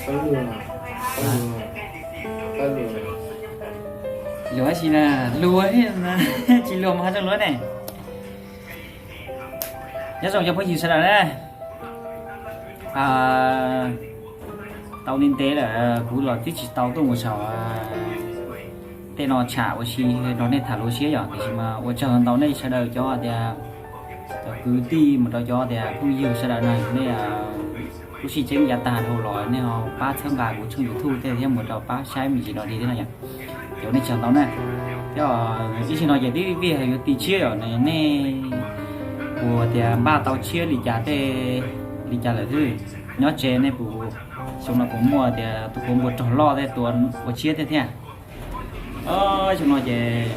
Luag, luag, luag, luag, luag, luag, luag, tsis luag mas ho zoo luag ne. Nyob zoo cov phooj ywg sawv daws na. Tau ntev ntev lawm kuv los twb tsis tau tuaj mus saum tej no tsham ua si nrog nej tham lus siab yom, tiam sis mas ua tsaug ntau nej sawv daws cov tias cov kwv tij mus rau cov tias phooj ywg sawv daws na, nej lub sij hawm yav tag dhau los nej ho pab txhawb nqa kuv tshooj YouTube tej thiab mus rau pab saib me ntsis no li thiab no yom. Ces ua nej tsaug ntau na. Thiab ib zaug no ces twb vij hais yuav ti tshiab yom, nej puas tias npaj tau tshiab li cas tej li cas lawm xwb. Nyob tsev nej puas, xyoo no puas muaj tias tus puav npua rog loj tej tua ua tshiab thiab thiab? Xyoo no ces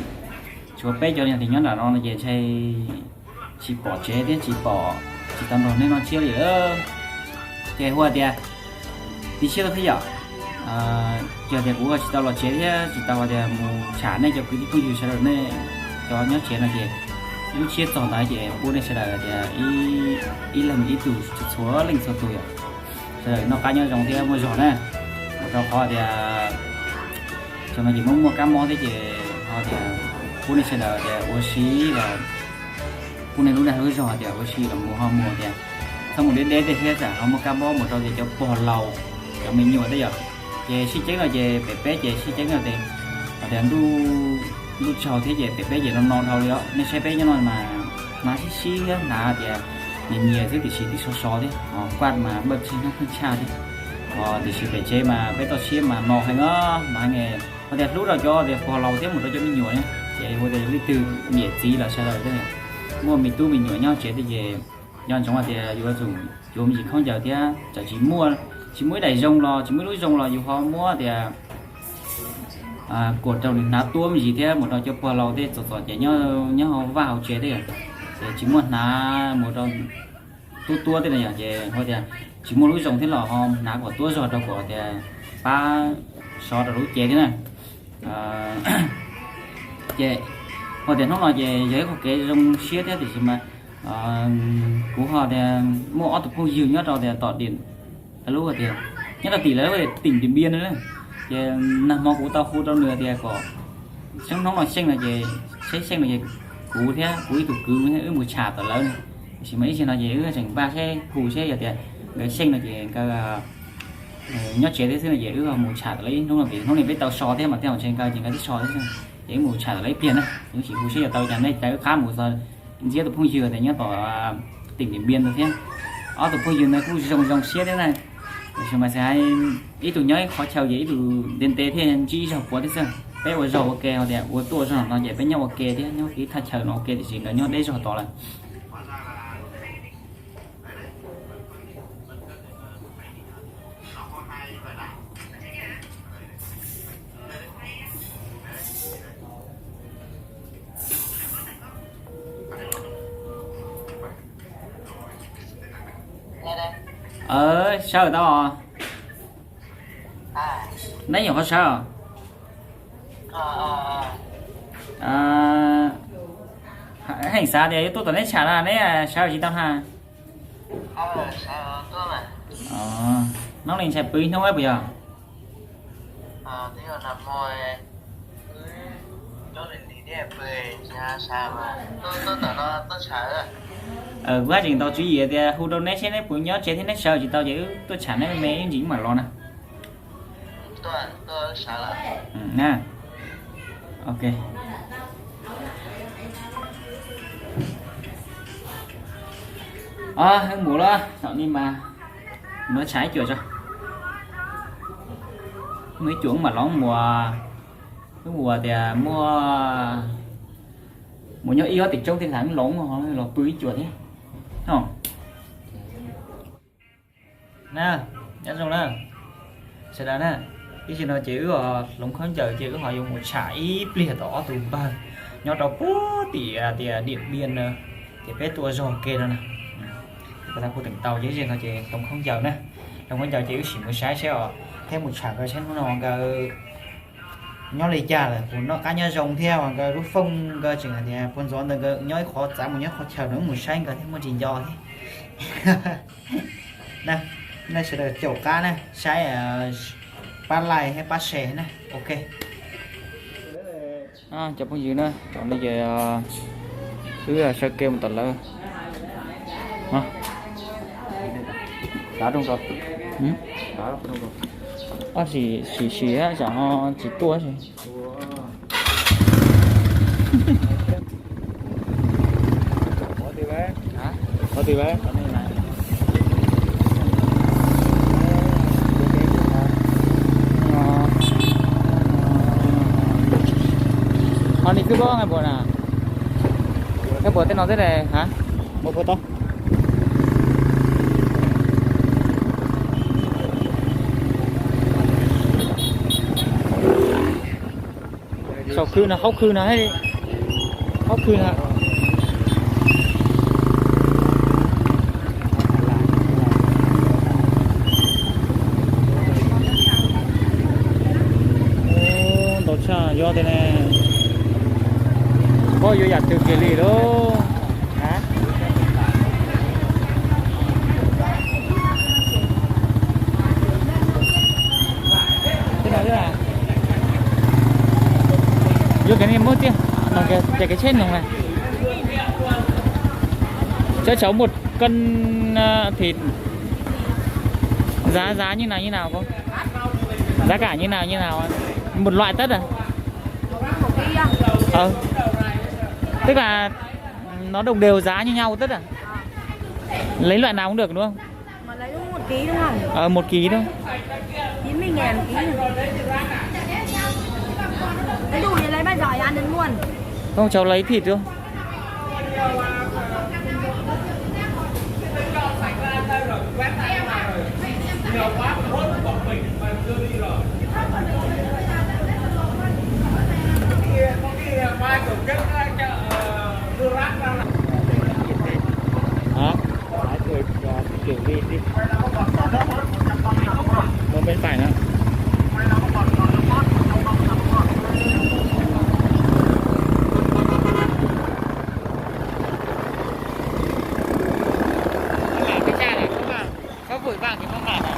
tshuav peb cov niag tias nyob nram no no ces ntshai tsis pom tsev thiab tsis pom, tsis tau nrog nej noj tshiab li lawm. Ces hu tias ti tshiab tau thiab yom. Yog tias kuv tsis tau los tsev thiab tsis tau tias mus tsham nej cov kwv tij phooj ywg sawv daws nej cov nyob tsev no ces ib lub tshiab txog ntawd ces ua nej sawv daws tias ib leeg ib tug txhua leej txhua tus yom, sawv daws noj qab nyob zoo thiab muaj zog na. Ua rau qhov tias xyoo no ces muaj muaj kab mob thiab ces ho tias ua nej sawv daws tias ua si los ua nej lub dag lub zog tias ua si los mus ho mus tias txhob mus deb deb tej thiab tsam ho muaj kab mob mus rau tias cov pog laus, cov me nyuam tej yom. Ces sib ceeb no ces pem peb ces sib ceeb no ces ho tias ntuj tsaus thiab ces pem peb ces no no dhau li os. Nej saib peb nyob no mas hnav sib sib thiab hnav tias nyias nyias xwb tiam sis twb so so thiab ho kuaj mas npawj tsheej hnab pheej tshaj thiab. Tiam sis pem tsev mas peb toj siab mas no heev os, mas heev. Ho tias hlub rau cov tias pog laus thiab mus rau cov me nyuam ne, ces ua tias leej twg niam txiv los sawv daws thiab muaj me tub me nyuam nyob tsev thiab ces nco ntsoov hais tias yuav tsum yuav me ntsis khaub ncaws thiab tsam tsis muaj, tsis muaj ib daim zoo los tsis muaj ib lub zoo los yus ho muab tias kuam rau nws hnav tuab me ntsis thiab mus rau cov pog laus tej txom txom ces nyob hauv vaj hauv tsev thiab ces tsis muaj hnav mus rau tuab tuab tej no yom, ces hu tias tsis muaj lub zoo thiab los ho hnav kom tuab zog rau kom tias pab sov rau lub cev thiab na. Ces hu tias hnub no ces yog ib qho kev zoo siab thiab tiam sis mas kuv ho tias muaj ob tug phooj ywg nyob rau tias tom tim lub tias nyob rau tim lawv tias tim Điện Biên no na. Ces nag hmo kuv tau hu rau nws tias kom seb hnub no xyeej no ces, seb xyeej no ces kuv thiab kuv ib tug kwv thiab wb mus tsham tom lawv. Tiam sis mas ib zaug no ces wb tseem npaj seb hu seb yog tias nkawd xyeej no ces nkawd nyob tsev thiab xwb no ces wb mus tsham tom lawv ib hnub no, hnub no peb tau so thiab mas tej zaum ntshe nkawd ces nkawd twb so thiab xwb, ces wb mus tsham tom lawv ib pliag na. Wb sim hu seb yog tau cas nej caw wb qab mus txog ntxiab tus phooj ywg tias nyob tom tim Điện Biên no thiab. Ob tug phooj ywg no kuj zoo zoo siab thiab na. Tiam sis mas xav hais ib tug nyob ib qhov chaw ces ib tug ntev ntev thiaj ntsib zog puav thiab xwb. Peb ua zog ua ke ho tias ua tuaj zog no ces peb nyob ua ke thiab nyob ib thaj chaw no ua ke tiam sis nkawd nyob deb zog tod lawm. Sawv tau os. Neb nyuam qhuav sawv os. Heej xav tias yuav tuaj tom neb tsham no neb sawv tsis tau na. Hnub no ntshai pw ib hnub puas yog? Kuv haj tseem ntaus tswv yim tias hu rau neb seb neb puas nyob tsev thiab neb sawv tsis tau ces wb tuaj tsham neb me me ib ntsis wb mam los na. Ok. Os, wb mus lawm, thaum ni mas mus tsham ib cuam tso. Mus ib cuam wb mam los mus, wb mus tias muaj, mus nyob ib ob tim roob tej lam los, los pw ib cuam thiab. Na, nyob zoo na sawv daws na. Ib zaug no ces wb hloov khaub ncaws ces wb ho yuav mus tsham ib pliag tom ob tug npawg nyob rau puag tim tias Điện Biên na, ces peb tuaj zog ke no na. Kuv tau kuv teem tau ces ib zaug no ces hloov khaub ncaws na, hloov khaub ncaws ces wb sim mus saib seb os, thiab mus tsham nkawd seb hnub no nkawd nyob li cas lawm, puas noj qab nyob zoo thiab uas nkawd lub fooj nkawd tseem hais tias puas ntxov ntawd nkawd nyob ib qhov txav mus nyob qhov chaw no wb mus saib nkawd thiab muaj tsis nco thiab na. Nej sawv daws caum qab na, saib pab like thiab pab share na. Ok. Cov phooj ywg na, tam no ces wb sawv kev mus tom lawv. Sim sim tsam ho tsis tuaj. Ho nws twb paub nqaij npuas na, nqaij npuas tej no xwb ne. Ha, npua puas tau. Saum khw no, qhov khw no, qhov khw no. Ntau tshaj, yuav tej ne, paub yuav yam twg kiag li lauj. Yuav kev ne muab tiag, no ces kev tsheb noog na. Cháu cháu một cân thịt, giá giá như nào như nào cô? Giá cả như nào như nào? Một loại tất à? Ờ. Tức là nó đồng đều giá như nhau tất à? Lấy loại nào cũng được đúng không? Mà lấy đúng một ký đúng không? Ờ, một ký thôi. Chín mươi ngàn ký. Ví dụ như lấy bao giờ thì ăn đến luôn. Không, cháu lấy thịt thôi. Hả? Phải người, à, di chuyển đi, đi. Bên phải nữa. Cái cha này không vào, có vội vàng thì không vào nữa.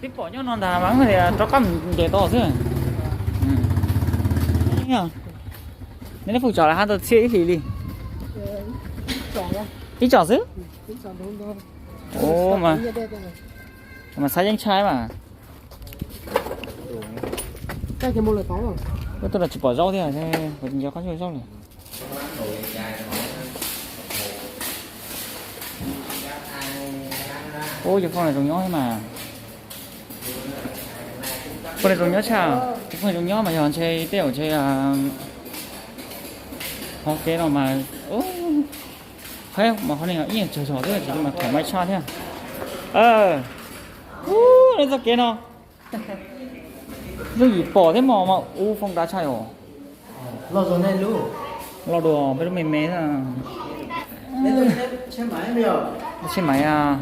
Twb pom nyob no ntag mas rov qab nce tod xwb. Neb foom tsov lawv hab tau txhiab ib hlis li? Ib tsom xwb. Ua mas xav yeej tshaj mas. Ua tuaj los tsis pom zaub thiab, nco qab zaub lawm. Ua cov phooj ywg zoo nyob mas. Phooj ywg zoo nyob tshaj, cov phooj ywg zoo nyob mas yog ntshe tej zaum ntshe ho kev no mas. Qheb mas qhov no ib yam tsawg zog xwb tsis mas thoom mai tshaj thiab. Ub, nej txoj kev no yooj yim pom thiab mos mas ub foob dab tshaj os. Los dua peb lub me me xwb. Tsheb maiv,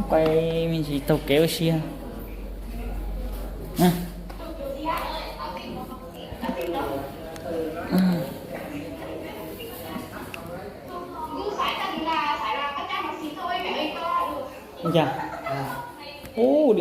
kuv me ntsis taug kev ua si. Ub,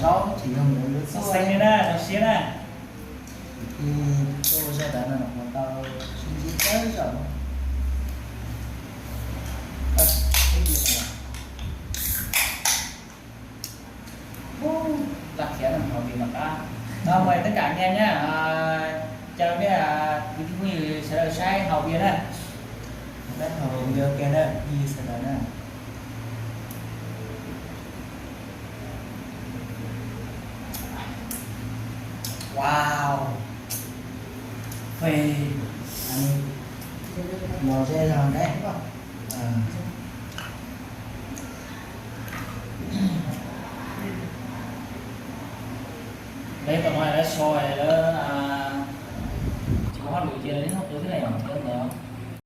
Zaub tsis yog mus lub xeeb li na, zoo siab na. Ces kuj zaj dab neeg no kuj tau sib ntsib tawm zaum. Tab sis ib yam no, laj khiav no hauv video no qab. Rồi, tất cả anh em nhá, à, chào các, à, quý vị, quý vị sawv daws saib hauv video na. Saib hauv video kiag na, quý vị sawv daws na. Wow. Phê. Mos ze zog deb. Peb tau no lawv so lawv tsis muaj hauj lwm ces lawv nyob qhov twg thiab na, yog lawv ntawd.